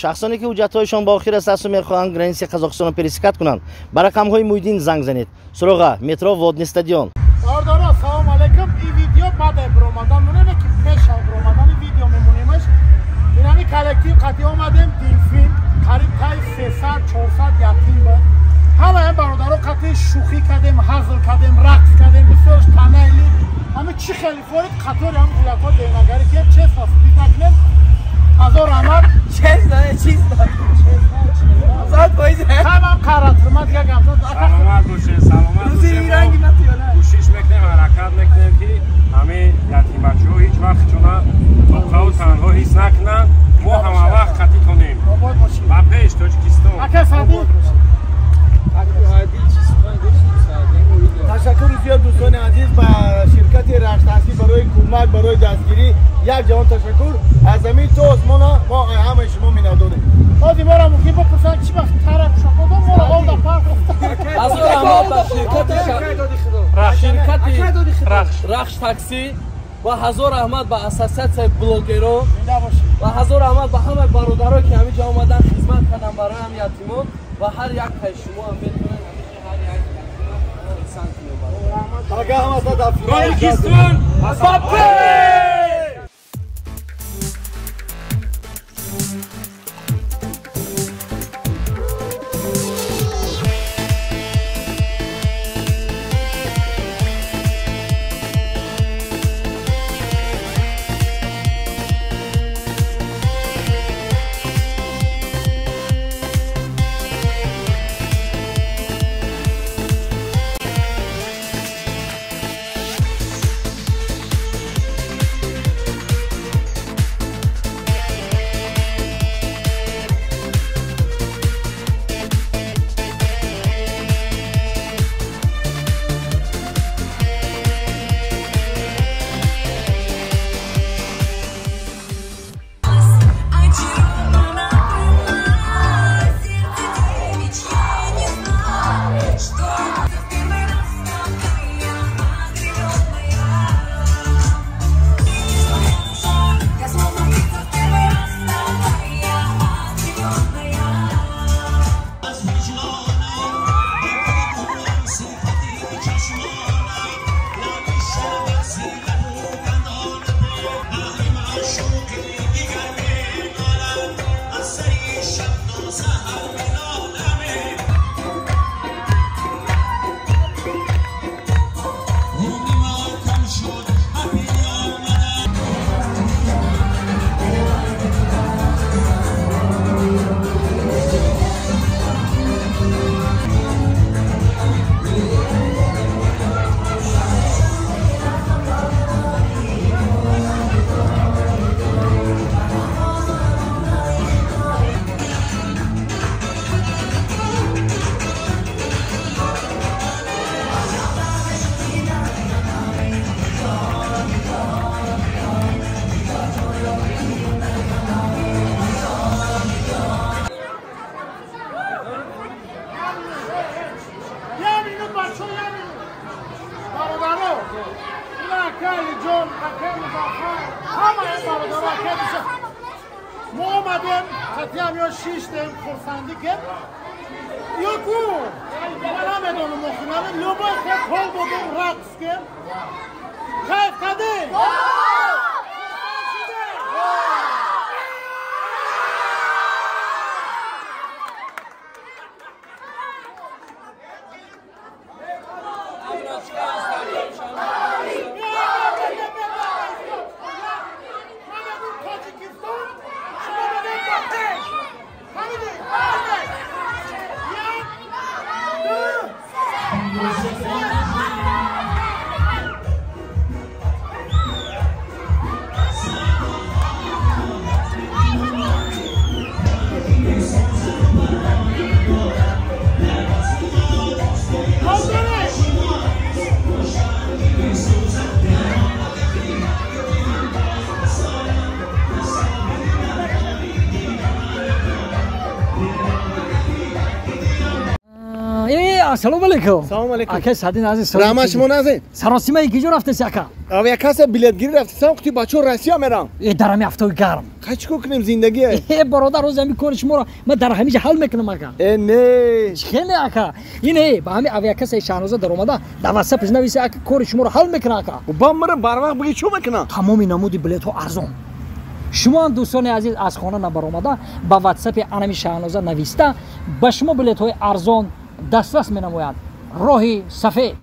Шахсоне ки ҳуҷҷатҳояшон ба охир расидааст мехоҳанд границаи Қазоқистонро пересекать кунанд, ба рақамҳои Муҳиддин занг занед. Суроға: метро Водный стадион. Бародаро, салом алейкум. Ин видео баъд аз баромадан монем, ки пеш аз баромадани видео мемонемаш. Инами коллектив қатъи омадем, Дилфин, қариб таи 300-400 ятим буд. Ҳамаи бародаро қатъи шӯхӣ кардем, ҳазл кардем, рақс кардем, бисёрш танаили. Ҳами чӣ хеле форид қатори ҳам гулакҳо денагарӣ ки честно судить накунем. Ҳазор раҳмат. Честно, чисто. 100%. Ҳамам қаратирма дига гамзад. Саломат бошед, саломат бошед. Кӯшиш мекунем, ҳаракат мекунем ки ҳамин ятимбачаҳо ҳеҷ вақт чуна тоқаву танҳо ҳис накунанд. Мо ҳама вақт қатитонем. Ба пеш Тоҷикистон. Ака Садиқ. Ташаккури зиёд дӯстони азиз ба ширкати Рахш Такси барои кӯмак, барои дастгирӣ. Як ҷаҳон ташаккур. Аз замин то осмона мо ҳамаи шумо миннатдорем. Ҳозир моро мумкин бипурсанд чӣ вақт тара пӯшокодом, моро олда парқ. Ҳазор раҳмат ба ширкати Рахш Такси ва ҳазор раҳмат ба ассотсиатсияи блогеро ва ҳазор раҳмат ба ҳамаи бародаро ки ҳамин ҷо омадан хизмат карданд барои ҳам ятимон ва ҳар як кай шумо ҳам метавонед ҳар як ятима Тоҷикистон ба пеш! Мо омадем, қатъиам ё шиштем, хурсандӣ кем. Ё ку, ман намедонам охираме, любой хел ҳол додем, рақс кем. Кайф кардем? Ассалому алайкум. Салом алайкум. Ака Садин азиз. Раҳмат, шумо назед. Саросима киҷо рафтеси, ака? Авиакасса билетгирӣ рафтесам, қути бачаҳо Россия мерам. Э, дар ҳами ҳафтаи гарм. Қай, чӣ кор кунем, зиндагӣ? Э, бародар, рӯзи ҳами кори шуморо ман дар ҳамиҷа ҳал мекунам, ака. Э, не. Хеле, ака. Ине, ба ҳами авиакассаи Шаҳноза даромада, дар ватсапш нависи, ака, кори шуморо ҳал мекунам, ака. Ба мара барвақт биги, чӣ мекунам? Тамоми намуди билетҳо арзон. Шумо ҳам, дӯстони азиз, аз хона набаромада, ба ватсапи анами Шаҳноза нависта, ба шумо билетҳои арзон дастрас менамояд. Роҳи сафед.